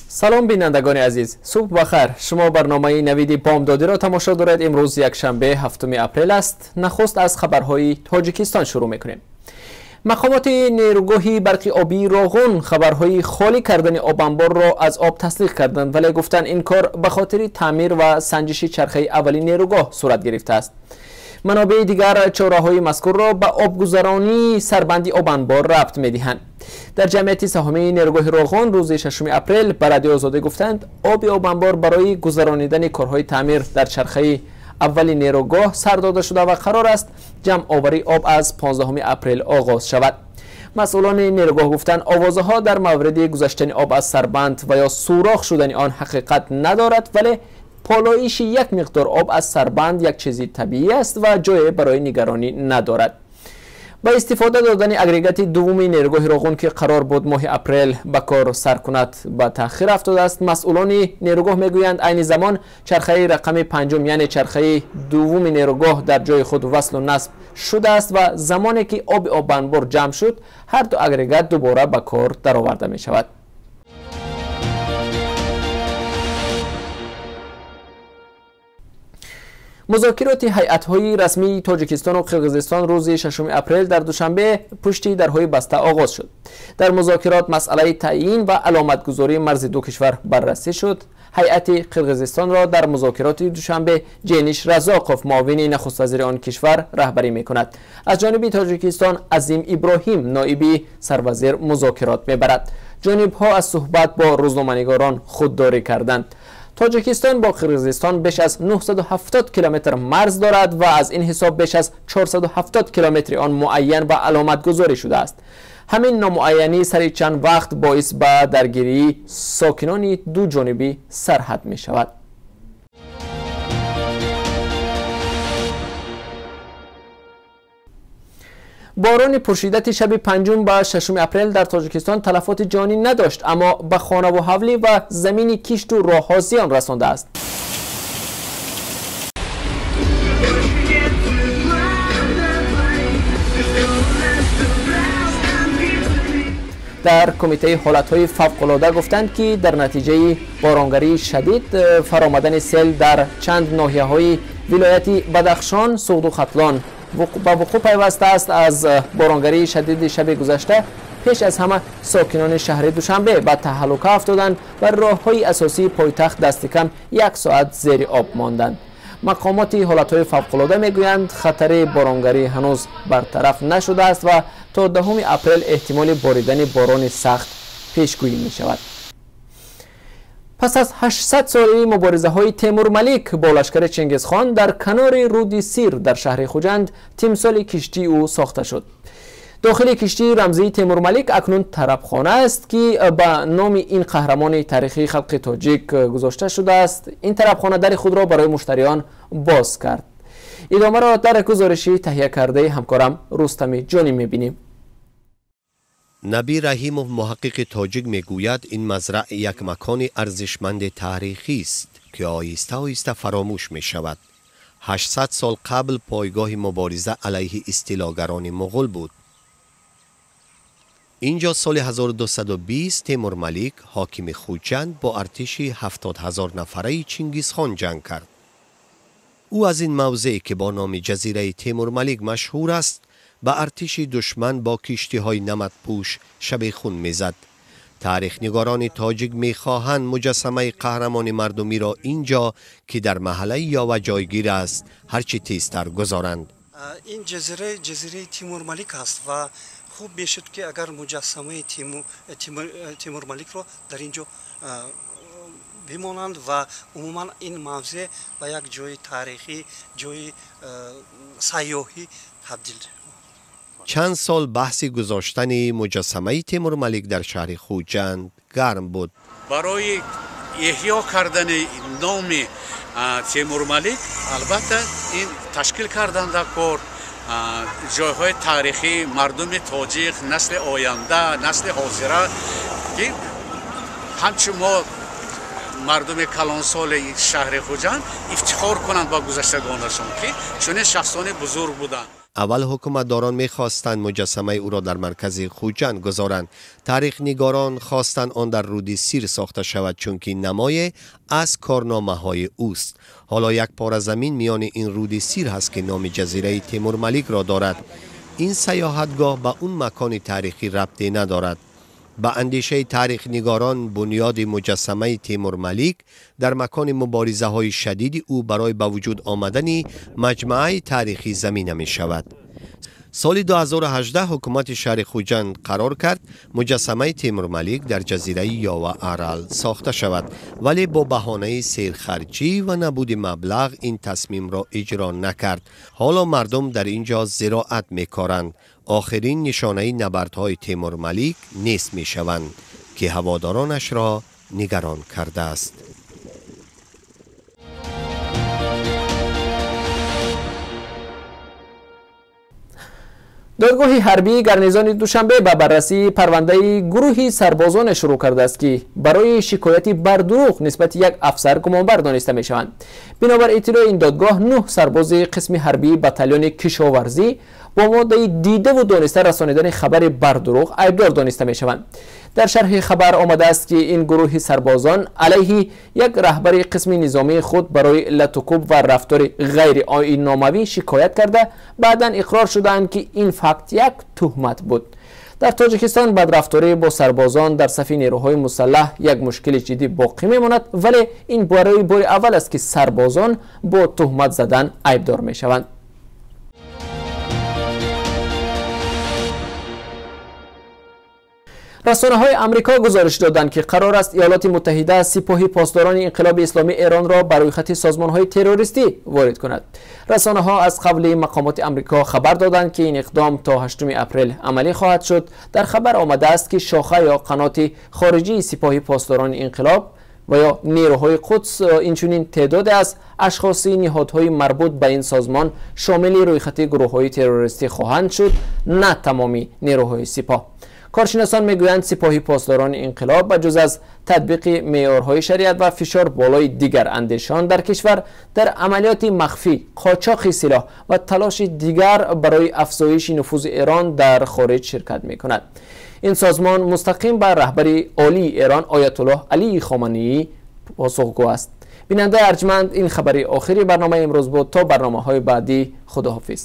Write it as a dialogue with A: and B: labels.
A: Салом бинандагони азиз, субҳ бахайр. Шумо барномаи навиди бомдодиро тамошо доред. Имрӯз якшанбе 7 апрел аст. Нахуст аз хабарҳои Тоҷикистон шурӯъ мекунем. Мақомоти нерӯгоҳи барқи обии Роғун хабарҳои холӣ кардани обанборро аз об тасдиқ карданд, вале гуфтанд ин кор ба хотири таъмир ва санҷиши чархаи аввали нерӯгоҳ сурат гирифтааст. Манобеи дигар чораҳои мазкурро ба обгузаронии сарбанди обанбор рабт медиҳанд. Дар ҷамъияти саҳомии нерӯгоҳи Роғун рӯзи 6 апрел ба Радиои Озодӣ гуфтанд, оби обанбор барои гузаронидани корҳои таъмир дар чархаи аввали нерӯгоҳ сар дода шуда ва қарор аст ҷамъоварии об аз 15 апрел оғоз шавад. Масъулони нерӯгоҳ гуфтанд, овозаҳо дар мавриди гузаштани об аз сарбанд ва ё сӯрох шудани он ҳақиқат надорад, вале полоиши як миқдор об аз сарбанд як чизи табиӣ аст ва ҷое барои нигаронӣ надорад. Ба истифода додани агрегати дуввуми нерӯгоҳи Роғун, ки қарор буд моҳи апрел ба кор сар кунад, ба таъхир афтодааст. Масъулони нерӯгоҳ мегӯянд, айни замон чархаи рақами панҷум, яъне чархаи дуввуми нерӯгоҳ дар ҷои худ васлу насб шудааст ва замоне ки оби обанбор ҷамъ шуд, ҳар ду агрегат дубора ба кор дароварда мешавад. Музокироти ҳайатҳои расмии Тоҷикистону Қирғизистон рӯзи 6 апрел дар Душанбе пушти дарҳои баста оғоз шуд. Дар музокирот масъалаи таъйин ва аломатгузории марзи ду кишвар баррасӣ шуд. Ҳайати Қирғизистонро дар музокироти Душанбе Ҷениш Разоқов, муовини нахуствазири он кишвар, раҳбарӣ мекунад. Аз ҷониби Тоҷикистон Азим Иброҳим, ноиби сарвазир, музокирот мебарад. Ҷонибҳо аз суҳбат бо рӯзноманигорон худдорӣ карданд. Тоҷикистон бо Қирғизистон беш аз 970 километр марз дорад ва аз ин ҳисоб беш аз 470 километри он муайян ва аломатгузорӣ шудааст. Ҳамин номуайянӣ сари чанд вақт боис ба даргирии сокинони ду ҷониби сарҳад мешавад. Борони пуршиддати шаби 5 ба 6 апрел дар Тоҷикистон талафоти ҷонӣ надошт, аммо ба хонаву ҳавлӣ ва замини кишту роҳҳо зиён расондааст. Дар кумитаи ҳолатҳои фавқулода гуфтанд, ки дар натиҷаи боронгарии шадид фаромадани сел дар чанд ноҳияҳои вилояти Бадахшон, Суғду Хатлон ба вуқӯъ пайвастааст. Аз боронгарии шадиди шаби гузашта пеш аз ҳама сокинони шаҳри Душанбе ба таҳаллука афтоданд ва роҳҳои асосии пойтахт дасти кам як соат зери об монданд. Мақомоти ҳолатҳои фавқулода мегӯянд, хатари боронгарӣ ҳанӯз бартараф нашудааст ва то 10 апрел эҳтимоли боридани борони сахт пешгӯӣ мешавад. Пас аз 800 соли муборизаҳои Темурмалик бо лашкари Чингизхон дар канори руди Сир дар шаҳри Хуҷанд тимсоли киштии ӯ сохта шуд. Дохили киштии рамзии Темурмалик акнун тарабхона аст, ки ба номи ин қаҳрамони таърихии халқи тоҷик гузошта шудааст. Ин тарабхона дари худро барои муштариён боз кард. Идомаро дар гузориши таҳия кардаи ҳамкорам Рустами Ҷонӣ мебинем.
B: Набӣ Раҳимов, муҳаққиқи тоҷик, мегӯяд, ин мазраъ як макони арзишманди таърихист, ки оҳиста оҳиста фаромӯш мешавад. 800 сол қабл пойгоҳи мубориза алайҳи истилогарони муғул буд. Инҷо соли 1220 Темурмалик, ҳокими Хуҷанд, бо артиши 70 ҳазор нафараи Чингизхон ҷанг кард. Ӯ аз ин мавзеъ, ки бо номи ҷазираи Темурмалик машҳур аст, ба артиши душман бо киштиҳои наматпӯш шабехун мезад. Таърихнигорони тоҷик мехоҳанд муҷассамаи қаҳрамони мардумиро инҷо, ки дар маҳаллаи Ёва ҷойгир аст, ҳарчи тезтар гузоранд.
C: Ин ҷазира ҷазираи Тимурмалик аст ва хуб мешуд, ки агар муҷассамаи Тимурмаликро дар ин ҷо бимонанд ва умуман ин мавзеъ ба як ҷои таърихӣ, ҷои сайёҳӣ табдил.
B: Чанд сол баҳси гузоштани муҷассамаи Темурмалик дар шаҳри Хуҷанд гарм буд.
D: Барои эҳё кардани номи Темурмалик, албатта, ин ташкил кардан дар кор ҷойҳои таърихӣ мардуми тоҷик, насли оянда, насли ҳозира, ки ҳамчун мо мардуми калонсоли шаҳри Хуҷанд ифтихор кунанд ба гузаштагонашон, ки чунин шахсони бузург буданд.
B: اول حکومتداران میخواستند مجسمه او را در مرکز خوجند گذارند. تاریخ نگاران خواستند آن در رود سیر ساخته شود، چون که نمای از کارنامه های اوست. حالا یک پاره زمین میان این رود سیر هست که نام جزیره تیمور ملیک را دارد. این سیاحتگاه به اون مکان تاریخی ربطی ندارد. به اندیشه تاریخ نگاران، بنیاد مجسمه تیمور ملیک در مکان مبارزه های شدید او برای به وجود آمدن مجموعه تاریخی زمینه می شود. سال 2018 حکومت شهر خوجند قرار کرد مجسمه تیمور ملیک در جزیره یاوه ارال ساخته شود، ولی با بهانه سیرخرجی و نبود مبلغ این تصمیم را اجرا نکرد. حالا مردم در اینجا زراعت میکارند. آخرین نشانه نبردهای تیمور ملیک نیست میشوند که هوادارانش را نگران کرده است.
A: دادگاه حربی гарнизони Душанбе ба баррасии парвандаи гурӯҳи сарбозоне шурӯъ кардааст, ки барои шикояти бардурӯғ нисбати як афсар гумонбар дониста мешаванд. Бинобар иттилои ин додгоҳ, 9 сарбози қисми ҳарбии батальони кишоварзӣ бо моддаи дидаву дониста расонидани хабари бардурӯғ айбдор дониста мешаванд. Дар шарҳи хабар омадааст, ки ин гурӯҳи сарбозон алайҳи як раҳбари қисми низомии худ барои латукуб ва рафтори ғайриоинномавӣ шикоят карда, баъдан иқрор шудаанд, ки ин факт як туҳмат буд. Дар Тоҷикистон бадрафторӣ бо сарбозон дар сафи нерӯҳои мусаллаҳ як мушкили ҷиддӣ боқӣ мемонад, вале ин барои бори аввал аст, ки сарбозон бо туҳмат задан айбдор мешаванд. Расонаҳои Амрико гузориш доданд, ки қарор аст Иёлоти Муттаҳида Сипоҳи Посдорони Инқилоби Исломии Эронро ба рӯйхати созмонҳои террористӣ ворид кунад. Расонаҳо аз қавли мақомоти Амрико хабар доданд, ки ин иқдом то 8 апрел амалӣ хоҳад шуд. Дар хабар омадааст, ки шоха ё қаноти хориҷии Сипоҳи Посдорони Инқилоб ва ё нерӯҳои Қудс, инчунин теъдоде аз ашхоси ниҳодҳои марбут ба ин созмон шомили рӯйхати гурӯҳҳои террористӣ хоҳанд шуд, на тамоми нерӯҳои сипоҳ. Коршиносон мегӯянд, Сипоҳи Посдорони Инқилоб ба ҷуз аз татбиқи меъёрҳои шариат ва фишор болои дигар андешон дар кишвар, дар амалиёти махфӣ, қочоқи силоҳ ва талоши дигар барои афзоиши нуфузи Эрон дар хориҷ ширкат мекунад. Ин созмон мустақим ба раҳбари олии Эрон Оятуллоҳ Алии Хоманаӣ посухгӯ аст. Бинандаи арҷманд, ин хабари охири барномаи имрӯз буд. То барномаҳои баъдӣ, худоҳофиз.